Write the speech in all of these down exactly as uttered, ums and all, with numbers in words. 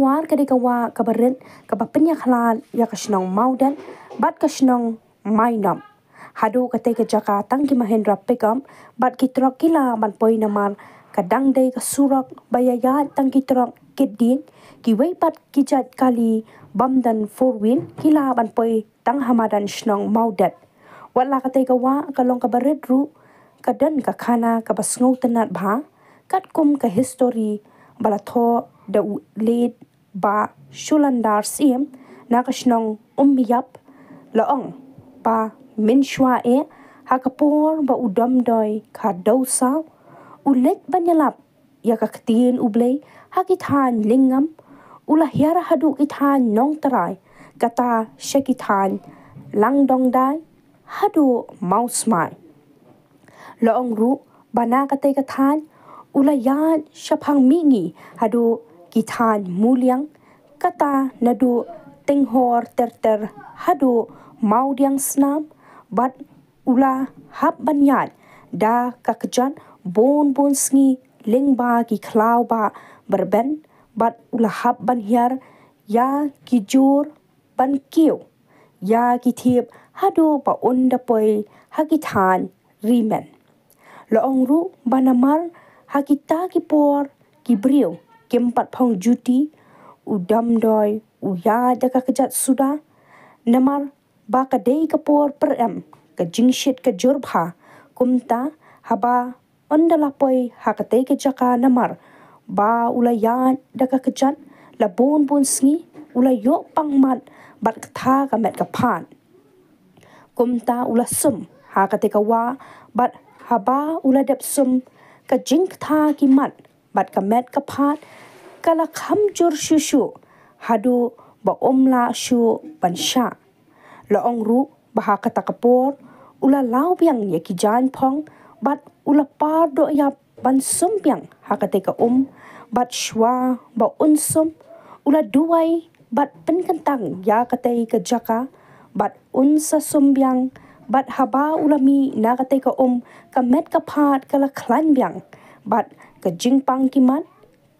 Namar ka dei ka wah kaba rit kaba pynïakhlad ïa ka shnong Mawdet bad ka shnong Mainop. Haduh katei ka jaka tang ki Mahindra pickup bad ki trok ki lah ban poi namar ka dang dei ka surok ba ïaid tang ki trok kit dieng, kiwei pat ki jait kali bym don four wheel ki lah ban poi tang ha madan shnong Mawdet. Wat la katei ka wah ka long kaba rit ruh, ka don ka khana kaba sngewtynnat bha katkum ka histori ba la thoh da u late Bah Shulandar Syiem na ka shnong Umïap. La ong ba mynshwa eh ha ka por ba u Domdoi Khardew Saw u leit ban ïalap ïa ka ktien U Blei ha ki thaiñ Lyngngam, u la hiar haduh ki thaiñ Nongtrai, kata sha ki thaiñ Langdongdai haduh Mawsmai. La ong ruh ba na katei ka thaiñ u la ïaid shaphang mihngi haduh ki thaiñ Muliang, kata naduh Tynghor Terter haduh Mawdiangsnam, bad u la hap ban ïaid da ka kjat bun bun sngi lyngba ki khlaw ba rben, bad u la hap ban hiar ïa ki jur ban kiew ïa ki thiep haduh ba un da poi ha ki thaiñ Rimen. La ong ruh ba namar ha kita ki por ki briew kim pat phong juti, u Domdoi u ïaid da ka kjat suda, namar ba ka dei ka por pyrem, ka jingshit ka jur bha. Kumta haba un da la poi ha katei ka jaka namar ba u la ïaid da ka kjat la bun bun sngi, u la ïoh pang mat bad kata ka met ka phad. Kumta u la sum ha katei ka wah, bad haba u la dep sum, ka jingkta ki mat bad ka met ka phad ka la kham jur shuh shuh haduh ba um lah shuh ban shah. La ong ruh ba ha kata ka por u la law biang ïa ki jaiñ phong bad u la par doh ïap ban sum biang ha katei ka um, bad shwa ba un sum u la duwai bad pynkyntang ïa katei ka jaka, bad un sa sum biang. Bad haba u la mih na katei ka um, ka met ka phad ka la khlaiñ biang bad ka jingpang ki mat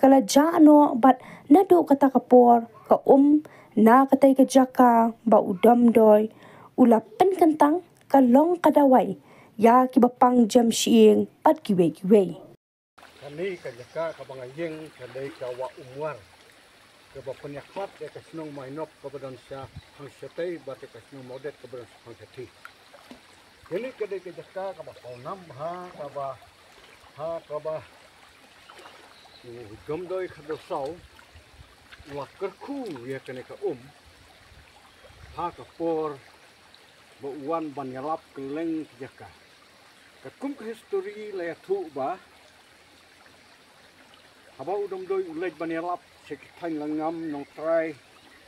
ka la jah noh, bad naduh kata ka por ka um na katei ka jaka ba u Domdoi u la pynkyntang ka long ka dawai ïa kiba pang jem shyieng bad kiwei kiwei. Kane ka jaka kaba nga ïeng ka dei ka Wah Umwar, kaba pynïakhlad ïa ka shnong Mainop kaba don sha hang shatei bad ïa ka shnong Mawdet kaba don sha hang shatei. Kane ka dei ka jaka kaba pawnam ha kaba, ha kaba u Domdoi Khardew Saw u la kyrkhu ïa kane ka um ha ka por ba u wan ban ïalap kylleng ki jaka. Katkum ka histori la ïathuh ba haba u Domdoi u leit ban ïalap sha ki thaiñ Lyngngam, Nongtrai,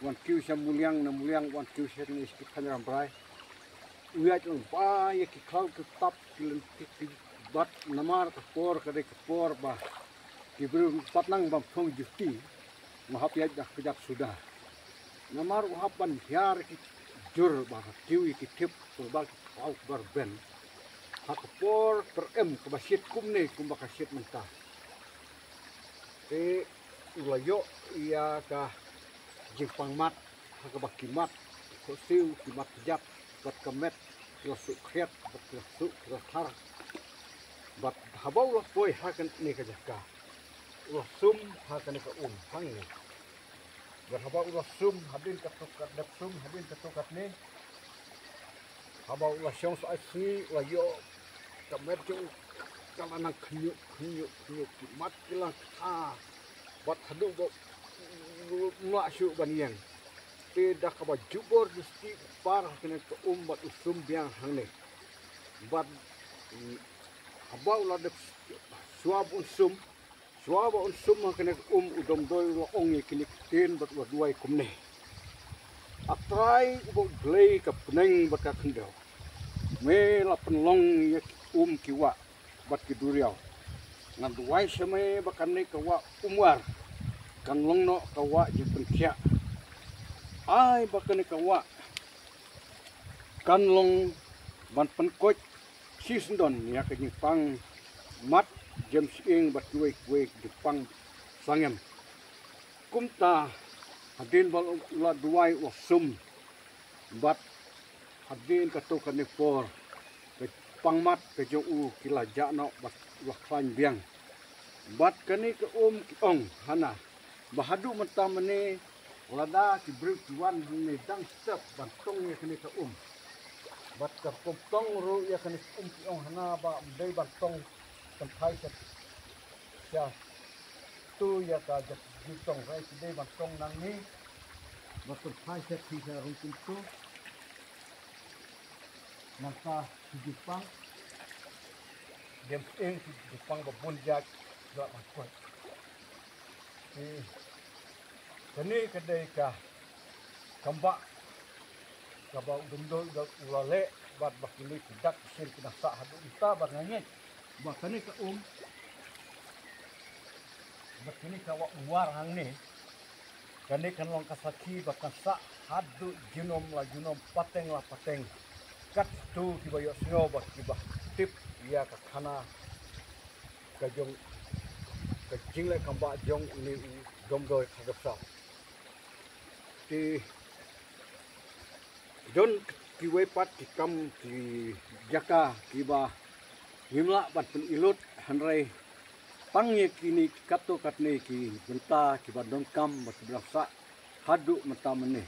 wan kiew sha Muliang, na Muliang wan kiew sha kine sha ki thaiñ Rambrai, u ïaid lyngba ïa ki khlaw ki tap, ki lynti, ki bad namar ka por ka dei ka por ba ki briew pat nang bym phong juti, nga hap ïaid da ka kjat suda. Namar u hap ban hiar ki jur ba ka kiew ïa ki thiep lyngba ki khlaw ba rben ha ka por pyrem kaba shit kumne kumba ka shit mynta. Te u la ïoh ïa ka jingpang mat ha kaba ki mat khohsiew, ki mat kjat bad ka met ki la suh khriat bad ki la suh ki la thar. Bad haba u la poi ha kane ka jaka u la sum ha kane ka um hangne. Bad haba u la sum hadien katto katne, dep sum hadien katto katne, haba u la shong sa ai sngi u la ïoh ka met jong u ka la nang khynñiuh khynñiuh khynñiuh, ki mat ki la kha bad haduh ba u la shuh ban ïeng. Te da kaba jubor justi u par ha kane ka um bad u sum biang hangne. Bad, mm, haba u la dep shuwa ba un sum, shuwa ba un sum ha kane ka um, u Domdoi u la ong ïa kine ki ktien bad u la duwai kumne: A Trai uba U Blei ka bneng bad ka khyndew, me la pynlong ïa ki um ki wah bad ki duriaw. Ngan duwai sha me ba kane ka Wah Umwar kan long noh ka wah jingpynkhiah. Ai ba kane ka wah kan long ban pynkoit shisyndon ïa ka jingpang mat jem shyieng bad kiwei kiwei ki jingpang sangem. Kumta Hadien ba u la duwai u la sum, bad hadien katto katne por ka pangmat ka jong u ki la jah noh bad u la khlaiñ biang. Bad kane ka um ki ong hana ba haduh mynta mynne lada ki briew ki wan hangne dang step ban tong ïa kane ka um. Bad ka rukom tong ruh ïa kane ka um ki ong hana ba ym dei ban tong kynthai sha, sha tu ïa ka jingtong, hynrei ki dei ban tong nangne. Bad kynthai sha, sha rung kumtu. Nangta ki jingpang, dem pang ki jingpang ba bun jait, ba ban koit. Te kane ka dei ka kambah kaba u Domdoi u la leh, bad ba kine ki dak ki shin ki nang sah haduh mynta, bad nga ngeit ba kane ka um, bad kane ka wah u war hangne, kane kan long ka sakhi ba kan sah haduh junom la junom, pateng la pateng. Katto kiba ïohsngew bad kiba tip ïa ka khana ka jong, ka jingleh kambah jong une u Domdoi Kharkapsang. Te don kiwei pat ki kam ki jaka kiba ngim lah ban pyni lut, hynrei tang ïa kine katto katne ki bynta kiba donkam ba kiba dang sah haduh mynta mynne.